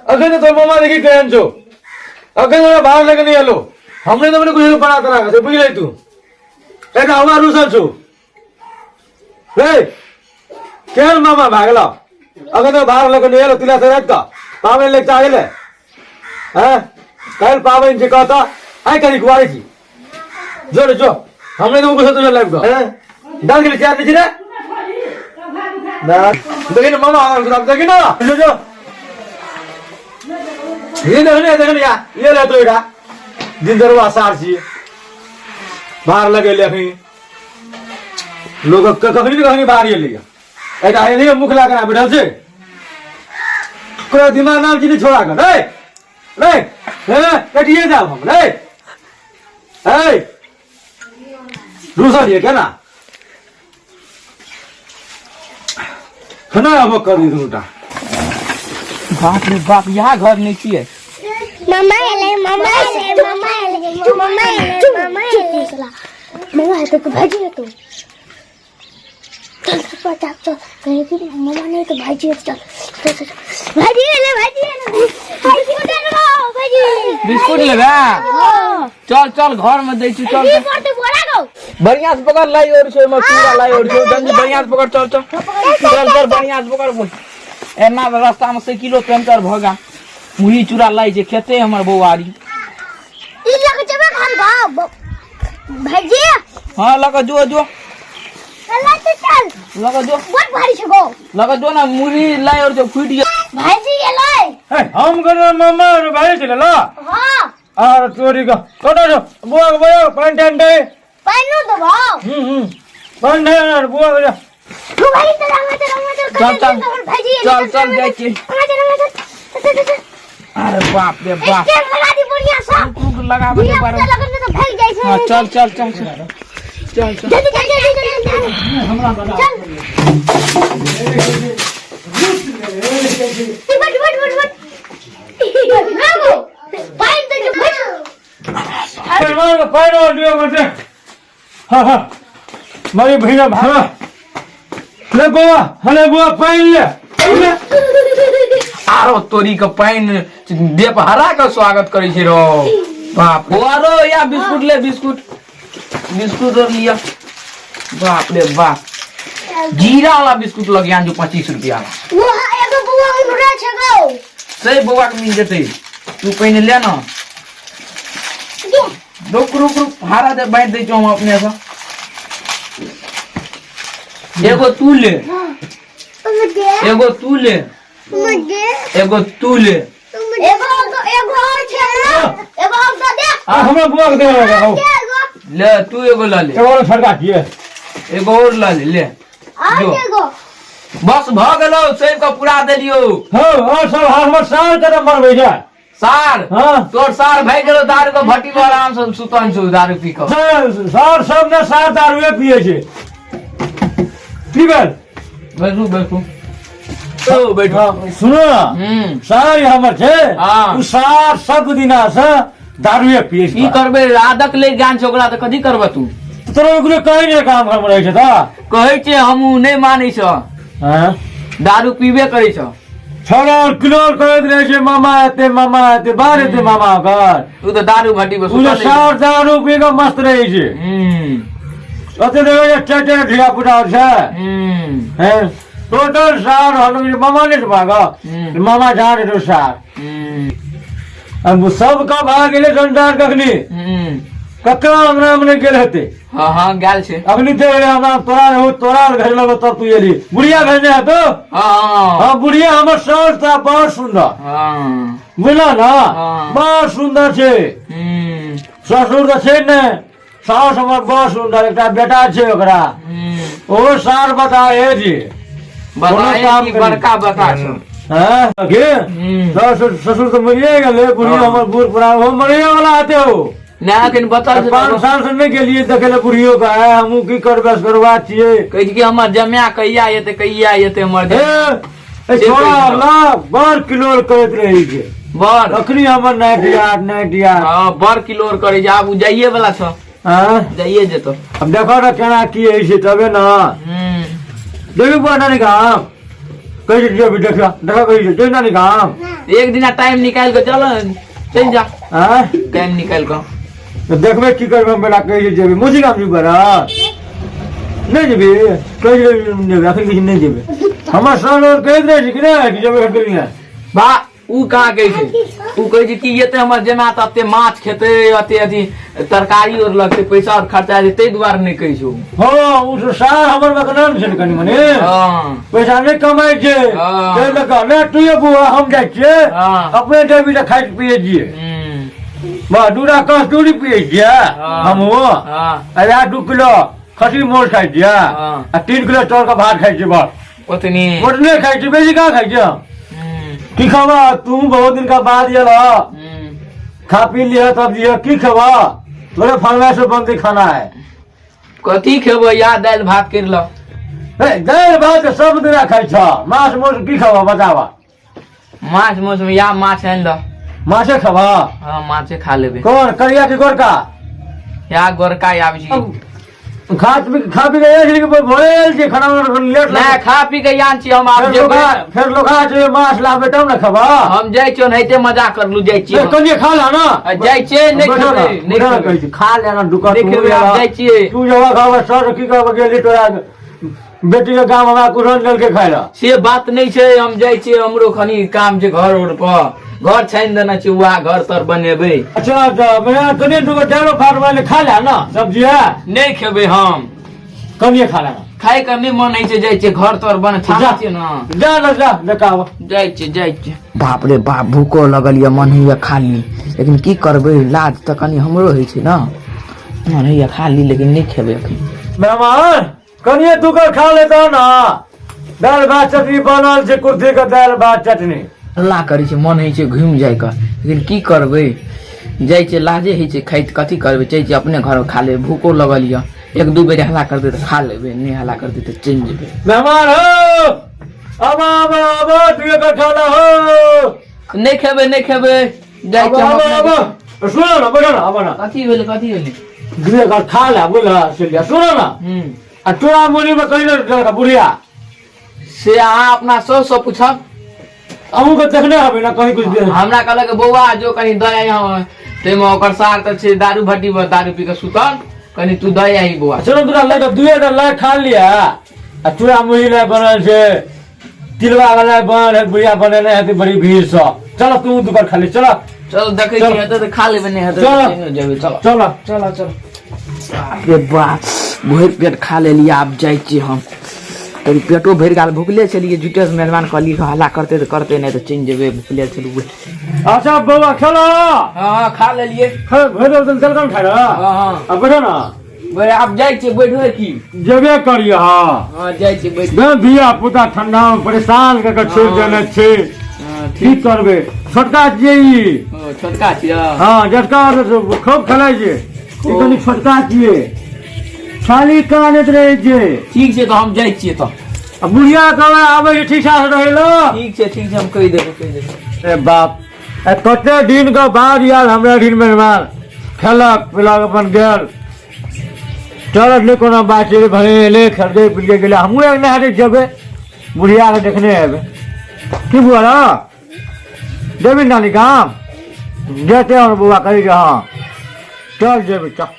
अखन तोर मामा देखी केहन छौ, अखन हमरा बाहर लगे नहीं एलो, हमने तो मने कुछ बना तना के बुझ ले तू। एकटा हमरा रुसल छौ रे, केहन मामा भए गेलो, अखन तो बाहर लगे नहीं एलो, तिला से रात का पाबनि लग जा गेले हैं, काल्हि पाबनि छै कहता आइ कनी कुआरी छी, जो रे जो, हमने तो कुछ तुझे लाइव का हैं डाल के चार नीचे रे ना, देखी ना मामा आ देखी ना, जो जो ये देखने देखने या ये ले तो एटा दिन दरवा सार छी बाहर लगे ले अखनी लोग कखनी ने कखनी बाहर गेलै एटा एने मुख लगा बैठल छै, कोई दिमाग नाम चीनी छोड़ा कर रे रे हे कटिए जाब हम रे हे रुसल ये केना खाना अब कर दी दुटा। बाप रे बाप, यहाँ घर नहीं छियै। मामा एलै, मामा एलै, मामा एलै, मामा एलै, मामा एलै, मामा एलै तो भाजी हेतौ। चल चल चल चल, कहे कि मामा नहीं तो भाजी हेतौ, चल चल चल, भाजी एलै, भाजी एलै, भाजी एलै, भाजी बिस्कुट लेबै? चल चल, घर में दै छी, चल ई पड़ते बोरा गो। बढ़िया से पकड़, लाई और छो एमे चूड़ा लाई और छो, जल्दी बढ़िया से पकड़, चल चल चल चल, बढ़िया से पकड़। बोल एना रास्ता में साइकिलो पंचर भ गेल, मुही चूड़ा लाई छै खेते हमर बौआरी। ई लग जेबे घर गाँव भाईजी। हाँ लग जो जो। चल चल चल लग जो। बहुत भारी छै गो। लग जो ना, मुरी लाई और जो फूट गेल। भाईजी एलै। ए हम गनो मामा रे भाई छले ला। हां। आर चोरी का कोटा जो बुआ के बुआ पान टान दे। पानो देबो। हम्म हम्म पान दे यार बुआ के। तू भाई चल अंगा चल अंगा चल। चल, चल। भाईजी चल, चल, जाइ छी। अंगा चल अंगा चल चल चल चल। अरे बाप रे बाप। स्टैंड लगा दी बढ़िया सा। रुक रुक लगाबे धिया बार। पुता लगन में तो भाग जाइ छै। हां चल चल चल चल चल चल। जल्दी जल्दी जल्दी जल्दी जल्दी। हमरा बता। चल। बैठ बैठ बैठ बैठ। लागो। पाइन दे बैठ। अरे मार पान और दियो मते। हां हां मारी भैया भागा ले बुआ, हले बुआ पाइन ले ले। आरो तोरी के पानि देप हरा के स्वागत करै छै रो बाप रे। आरो या बिस्कुट ले, बिस्कुट बिस्कुट और लिया। बाप रे बाप, जीरा वाला बिस्कुट लग जो 25 रुपया वाला। वो एगो बुआ उनरा छै गो। से बौआ के मिल जेतै, तू पहिने ले ना। रुक रुक रुक, हारा दे बांटि दै छौ हम अपने से। एगो तू ले, एगो तू ले, एगो तू ले। एगो एगो और छै ना, एगो और दे दे। आ हमरा बुआ के दे आओ। एगो ले तू एगो ल ले। एगो और छड़का किए। एगो और ल ले, ले और जो। एगो बस भ गेलौ, सब के पूरा देलियौ। हां और सब हमर साल के मरबै जा। सार? हाँ। तोर सार भाई गेलो दारू के भट्टी पर आराम से सुतन छौ दारू पी के। सार सब ने सार दारूए पिए छै। की भेल? बैठू बैठू तो बैठू। हाँ, सुनो ना। सार हमर छै। हाँ। उ सार सब दिना से दारूए पिए छै। की करबै, आदत ले ज्ञान छै ओकरा तऽ कथी करबै तू? तोरा ओकरे कहै नहि काम घर में रहै छै तऽ। कहै छै हमहूँ नहि मानै छ। हाँ? दारू पीबे करै छ। छोड़ा और किलोर करैत रहै छै, मामा एते मामा एते बाहर एते मामा ओकर। तू तऽ दारू भट्टी पर उ जे सुतल रहै सार दारू पी कऽ मस्त रहै छै। छै। ओते देखै छै चारि चारि धिया पुता छै। हैं टोटल सार हलो जे मामा नहि भाग। मामा जा रे सार। अब सबके भाग गेलै संसार कखनी। ककरा अंगना में नहि गेल हेतै। हाँ हाँ गेल छै। अखनी देख रे हमरा तोरा रहू तोरा घर लगो तब तू एली बुढ़िया भेजने हेतो। हाँ हाँ बुढ़िया हमर सास था बड़ सुंदर। हाँ बुझल ना? हाँ। बड़ सुंदर छै। ससुर तऽ छै ने, सास हमर बड़ सुंदर, एकटा बेटा छै ओकरा। ओ सार बता हे जी। बता कोनो काम की करी। बड़का बता छौ। हाँ, के? ससुर ससुर तऽ मरिए गेलै, बुढ़िया हाँ। हमर बूढ़ पुरान ओहो मरैए वाला हेतै ओ। ना अखन बतल छै 5 साल से नहि गेलियै देखै लए बुढ़ियो के, आय हमहूँ की करबै असगरवा छियै। कहै छै कि हमर जमाया कहिया एतै, कहिया एतै हमर हे, जमाया। ए से छोड़ा कहै छै। ला बड़ किलोर करैत रहै छै। बड़। अखनी हमर नाइट यार, नाइट यार। हाँ, बड़ किलोर करै छै, आब उ जाइए वाला छौ। हाँ? जाइए जेतौ। अब देखो ना केना की होइ छै तबे ना। देखी बुआ नानी गाम। कहि जेबी देखिया देखा कहि जे नानी गाम एक दिना टाइम निकालि कऽ चल चलि जा आँय टाइम निकालि कऽ तऽ देखबै की करबै हम बेटा कहि जेबी मौसी गाम जेबी बड़ा नहि जेबी कहि जेबी अखन किछु नहि जेबी हमर सर और कहैत रहै छै कि नहि कि जेबै खटकलिया बा उ कहाँ कहै छै उ कहै छै कि एते हमर जेना तऽ एते माछ खेतै एते अथी तरकारी और लगतै पैसा और खर्चा हेतै ताहि दुआरे नहि कहै छै उ। हँ ओ तऽ सार हमर बकनान छै ने कनि मनि हँ पैसा नहि कमाइ छै हँ। ताहि लऽ कऽ नहि तू बुआ हम जाइ छियै हँ। अपने जेबी तऽ खाइत पियै छियै हम्म, बा दूटा कस्तूरी पियै छियै हँ। हमहूँ हँ आ इएह 2 किलो खस्सी मोर खाइ छियै हँ। आ 3 किलो चाउरके भात खाइ छियै बस ओतनी ओतने खाइ छियै बेसी कहाँ खाइ छियै हम? की खेबा तू बहुत दिन का बाद आयल ह खा पी लिह तब दिह की खेबा तोरे फरमाइश से बनतै खाना है कथी खेबै या दालि भात करि लऽ हे दालि भात तऽ सब दिना खाइ छ माछ मौस की खेबा बताबा माछ माउस में या माछ आनि लऽ माछे खेबा हँ माछे खा लेबै कौन करिया की गोरका या गोरका आबै छै खा पी खा पी के आयल छी कि भोरे आयल छी खाना उना लेट नहि खा पी के आन छी हम आब फेर जेबै लोखा फेर लोखा छै माछ लाबे तब ने खेबा हम जाइ छियै ओनाहिते मजा करलू जाइ छियै हम। कनिए खा ला ना आ जाइ छियै नहि बैठो ना, खेबै नहि बैठो ना खेबै कहै छी, खा लेना दुकान नहि खेबै आब जाइ छियै तू जब खाबा सर की कहब गेली तोरा बेटी के गाम हमरा कुरन देलकै खाय ला से बात नहि छै हम जाइ छियै हमरो कनि काम छै घर उर पर घर छानि देने छी वएह घर तर बनेबै अच्छा अच्छा मैं कनिए दूगो डालो फाट वाले खा ले ना सब्जी है नहि खेबै हम कनिए खा लेना खाय के नहि मन होइ छै जाइ छियै घर तर बन जा। थाकै छियै ने जा ना जा देखाब जाइ छियै जाइ छियै बाप रे बाप भूखो लगल यऽ मन होइए खा ली लेकिन की करबै लाज तऽ कनि हमरो होइ छै ने मन होइए खा ली लेकिन नहि खेबै अखन मेहमान कनिए दूगो खा लेता ना दालि भात चटनी बनल छै कुर्सी के दालि भात चटनी हल्ला करै छै मन होइ छै घुमि जाइके लेकिन की करबै जाइ छै लाजे होइ छै खाइत कथी करबै जाइ छै अपने घरमे खा लेबै भूखो लगल यऽ एक दू बेर हल्ला करतै तऽ खा लेबै नहि हल्ला करतै तऽ चलि जेबै मेहमान हो अब अब अब तू एकर खा ला हो नहि खेबै नहि खेबै जाइ अब छियै हम अब अपने अब सुनो ना बैठो ना अब ना कथी भेलै कथी भेलै दू एकर खा ला बुझल से सुनो ना हूँ आ तोरा मुड़ी में कहीं नहीं बुढ़िया से अहाँ अपना सौसँ पूछब अहूँके देखने हबे ना कहीं कुछ दे हमरा कहलक बौआ जो कनि दऽ आइ हम ताहिमे ओकर सार तऽ छै दारू भट्टी पर दारू पी कऽ सुतल कनि तू दऽ आही बौआ चलो तोरा लए कऽ दुए टा लए खा लिया आ चूड़ा मुही लए बनल छै तिलवा वाला बनल है बुढ़िया बनेने हेतै बड़ी भीड़ सँ चलो तू दुकान खाली चलो चल देखै चल। छियै हेतै तऽ खा लेबै नहि हेतै चल। तऽ चलि जेबै चल चलो चल चल रे बाप भरि पेट खा लेलियै आब जाइ छियै हम तनी पेटो भरि गेल भुखले छलियै झूठे से मेहमान कहलियै हल्ला करते तऽ करते नहि तऽ चलि जेबै भुखले छलहुँ अच्छा बौआ खेलो हँ हँ खा लेलियै भरि दिन चल खाय हँ हँ आ बैठो ना बे, आब जाइ छियै बैठबै की जेबे करियै हँ हँ जाइ छियै बैठ बे धिया पुता ठंडा में परेशान कऽ के छोड़ि देने छै हँ, की करबै छोटका छियै ई ओ, छोटका छियै हँ जेठका तऽ खूब खेलाइ छै ई कनि छोटका छियै खाली कानैत रहै छै ठीक छै तऽ हम जाइ छियै तऽ आ बुढ़िया कहबै आबै छै ठीक ठाक रहै लए ठीक छै ठीक छै हम कहि देबै कहि देबै ए बाप ए कते दिन के बाद यार हमरा दिन मेहमान खेलक पिलक अपन गेल चलत नहि कोनो बात छै भले एलै खेलकै पिलकै गेलै हमहूँ एक नहारे जेबै बुढ़ियाके देखने हेबै की बुआ रे जेबी नानी गाम जेतै और बौआ कहै जे हँ चल जेबै चल